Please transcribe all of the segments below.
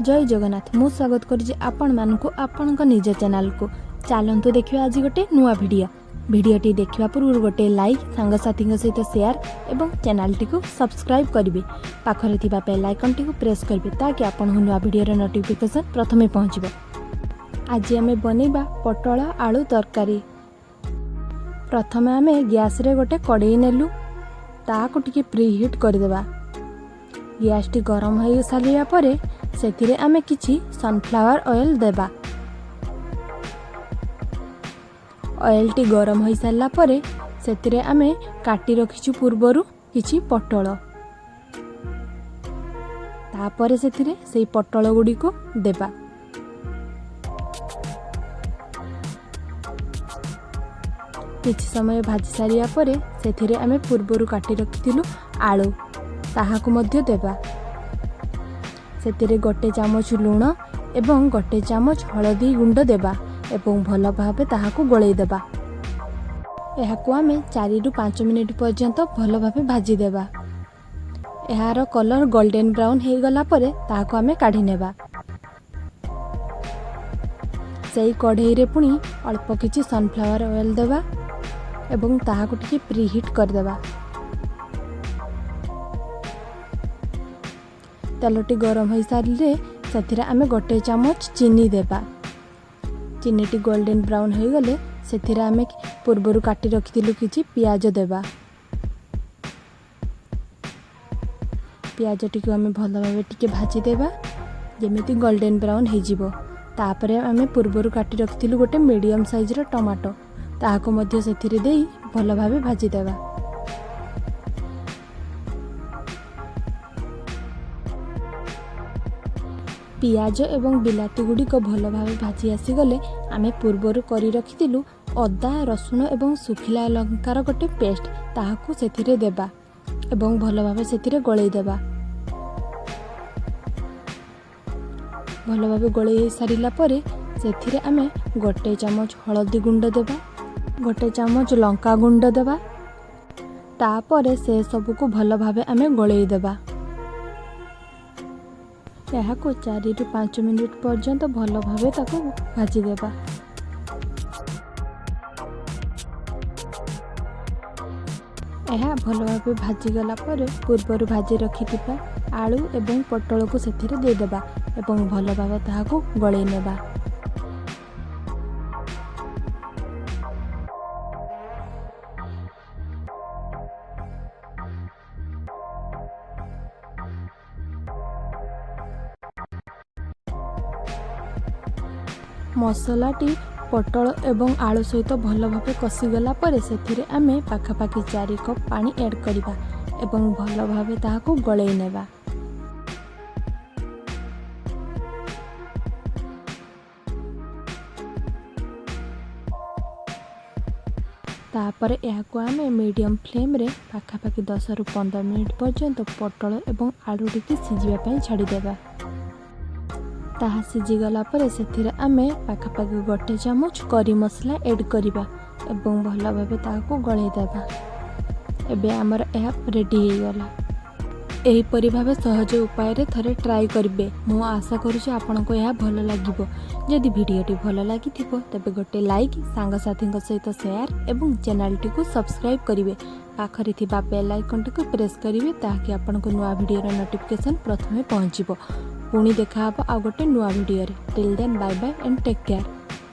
ଜୟ ଜଗନ୍ନାଥ। ମୁଁ ସ୍ୱାଗତ କରୁଛି ଆପଣମାନଙ୍କୁ ଆପଣଙ୍କ ନିଜ ଚ୍ୟାନେଲକୁ। ଚାଲନ୍ତୁ ଦେଖିବା ଆଜି ଗୋଟେ ନୂଆ ଭିଡ଼ିଓ। ଭିଡ଼ିଓଟି ଦେଖିବା ପୂର୍ବରୁ ଗୋଟେ ଲାଇକ୍, ସାଙ୍ଗସାଥୀଙ୍କ ସହିତ ସେୟାର ଏବଂ ଚ୍ୟାନେଲଟିକୁ ସବସ୍କ୍ରାଇବ୍ କରିବେ। ପାଖରେ ଥିବା ବେଲ୍ ଆଇକନ୍ଟିକୁ ପ୍ରେସ୍ କରିବେ, ତାକି ଆପଣଙ୍କୁ ନୂଆ ଭିଡ଼ିଓର ନୋଟିଫିକେସନ୍ ପ୍ରଥମେ ପହଞ୍ଚିବ। ଆଜି ଆମେ ବନେଇବା ପୋଟଳ ଆଳୁ ତରକାରୀ। ପ୍ରଥମେ ଆମେ ଗ୍ୟାସ୍ରେ ଗୋଟେ କଡ଼େଇ ନେଲୁ, ତାହାକୁ ଟିକେ ପ୍ରି ହିଟ୍ କରିଦେବା। ଗ୍ୟାସ୍ଟି ଗରମ ହୋଇ ସାରିବା ପରେ ସେଥିରେ ଆମେ କିଛି ସନଫ୍ଲାୱାର ଅଏଲ୍ ଦେବା। ଅଏଲ୍ଟି ଗରମ ହୋଇସାରିଲା ପରେ ସେଥିରେ ଆମେ କାଟି ରଖିଛୁ ପୂର୍ବରୁ କିଛି ପୋଟଳ। ତାପରେ ସେଥିରେ ସେଇ ପୋଟଳ ଗୁଡ଼ିକୁ ଦେବା। କିଛି ସମୟ ଭାଜି ସାରିବା ପରେ ସେଥିରେ ଆମେ ପୂର୍ବରୁ କାଟି ରଖିଥିଲୁ ଆଳୁ, ତାହାକୁ ମଧ୍ୟ ଦେବା। ସେଥିରେ ଗୋଟେ ଚାମଚ ଲୁଣ ଏବଂ ଗୋଟେ ଚାମଚ ହଳଦୀ ଗୁଣ୍ଡ ଦେବା ଏବଂ ଭଲ ଭାବେ ତାହାକୁ ଗୋଳେଇ ଦେବା। ଏହାକୁ ଆମେ 4ରୁ 5 ମିନିଟ୍ ପର୍ଯ୍ୟନ୍ତ ଭଲ ଭାବେ ଭାଜିଦେବା। ଏହାର କଲର୍ ଗୋଲ୍ଡେନ୍ ବ୍ରାଉନ୍ ହେଇଗଲା ପରେ ତାହାକୁ ଆମେ କାଢ଼ି ନେବା। ସେଇ କଢ଼େଇରେ ପୁଣି ଅଳ୍ପ କିଛି ସନଫ୍ଲାୱାର ଅଏଲ୍ ଦେବା ଏବଂ ତାହାକୁ ଟିକେ ପ୍ରିହିଟ୍ କରିଦେବା। ତେଲଟି ଗରମ ହୋଇସାରିଲେ ସେଥିରେ ଆମେ ଗୋଟେ ଚାମଚ ଚିନି ଦେବା। ଚିନିଟି ଗୋଲ୍ଡେନ୍ ବ୍ରାଉନ୍ ହୋଇଗଲେ ସେଥିରେ ଆମେ ପୂର୍ବରୁ କାଟି ରଖିଥିଲୁ କିଛି ପିଆଜ ଦେବା। ପିଆଜଟିକୁ ଆମେ ଭଲ ଭାବେ ଟିକେ ଭାଜିଦେବା, ଯେମିତି ଗୋଲ୍ଡେନ୍ ବ୍ରାଉନ୍ ହେଇଯିବ। ତାପରେ ଆମେ ପୂର୍ବରୁ କାଟି ରଖିଥିଲୁ ଗୋଟେ ମିଡ଼ିୟମ୍ ସାଇଜ୍ର ଟମାଟୋ, ତାହାକୁ ମଧ୍ୟ ସେଥିରେ ଦେଇ ଭଲ ଭାବେ ଭାଜିଦେବା। ପିଆଜ ଏବଂ ବିଲାତି ଗୁଡ଼ିକ ଭଲ ଭାବେ ଭାଜି ଆସିଗଲେ ଆମେ ପୂର୍ବରୁ କରି ରଖିଥିଲୁ ଅଦା, ରସୁଣ ଏବଂ ଶୁଖିଲା ଲଙ୍କାର ଗୋଟେ ପେଷ୍ଟ, ତାହାକୁ ସେଥିରେ ଦେବା ଏବଂ ଭଲ ଭାବେ ସେଥିରେ ଗୋଳେଇ ଦେବା। ଭଲ ଭାବେ ଗୋଳେଇ ହେଇସାରିଲା ପରେ ସେଥିରେ ଆମେ ଗୋଟେ ଚାମଚ ହଳଦୀ ଗୁଣ୍ଡ ଦେବା, ଗୋଟେ ଚାମଚ ଲଙ୍କା ଗୁଣ୍ଡ ଦେବା। ତାପରେ ସେ ସବୁକୁ ଭଲ ଭାବେ ଆମେ ଗୋଳେଇ ଦେବା। ଏହାକୁ 4ରୁ 5 ମିନିଟ୍ ପର୍ଯ୍ୟନ୍ତ ଭଲ ଭାବେ ତାକୁ ଭାଜିଦେବା। ଏହା ଭଲ ଭାବେ ଭାଜିଗଲା ପରେ ପୂର୍ବରୁ ଭାଜି ରଖିଥିବା ଆଳୁ ଏବଂ ପୋଟଳକୁ ସେଥିରେ ଦେଇଦେବା ଏବଂ ଭଲ ଭାବେ ତାହାକୁ ଗୋଳେଇ ନେବା। ମସଲାଟି ପୋଟଳ ଏବଂ ଆଳୁ ସହିତ ଭଲ ଭାବେ କଷିଗଲା ପରେ ସେଥିରେ ଆମେ ପାଖାପାଖି 4 କପ୍ ପାଣି ଆଡ଼୍ କରିବା ଏବଂ ଭଲ ଭାବେ ତାହାକୁ ଗୋଳେଇ ନେବା। ତାପରେ ଏହାକୁ ଆମେ ମିଡ଼ିୟମ୍ ଫ୍ଲେମ୍ରେ ପାଖାପାଖି 10ରୁ 15 ମିନିଟ୍ ପର୍ଯ୍ୟନ୍ତ ପୋଟଳ ଏବଂ ଆଳୁଟିକି ସିଝିବା ପାଇଁ ଛାଡ଼ିଦେବା। ତାହା ସିଝିଗଲା ପରେ ସେଥିରେ ଆମେ ପାଖାପାଖି ଗୋଟେ ଚାମଚ କରି ମସଲା ଏଡ଼୍ କରିବା ଏବଂ ଭଲ ଭାବେ ତାହାକୁ ଗୋଳେଇ ଦେବା। ଏବେ ଆମର ଏହା ରେଡ଼ି ହେଇଗଲା। ଏହିପରି ଭାବେ ସହଜ ଉପାୟରେ ଥରେ ଟ୍ରାଏ କରିବେ। ମୁଁ ଆଶା କରୁଛି ଆପଣଙ୍କୁ ଏହା ଭଲ ଲାଗିବ। ଯଦି ଭିଡ଼ିଓଟି ଭଲ ଲାଗିଥିବ, ତେବେ ଗୋଟେ ଲାଇକ୍, ସାଙ୍ଗସାଥୀଙ୍କ ସହିତ ସେୟାର ଏବଂ ଚ୍ୟାନେଲଟିକୁ ସବସ୍କ୍ରାଇବ୍ କରିବେ। ପାଖରେ ଥିବା ବେଲ୍ ଆଇକନ୍ଟିକୁ ପ୍ରେସ୍ କରିବେ, ତାହାକି ଆପଣଙ୍କୁ ନୂଆ ଭିଡ଼ିଓର ନୋଟିଫିକେସନ୍ ପ୍ରଥମେ ପହଞ୍ଚିବ। ପୁଣି ଦେଖାହେବ ଆଉ ଗୋଟେ ନୂଆ ଭିଡ଼ିଓରେ। Till then, bye bye and take care.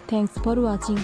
Thanks for watching.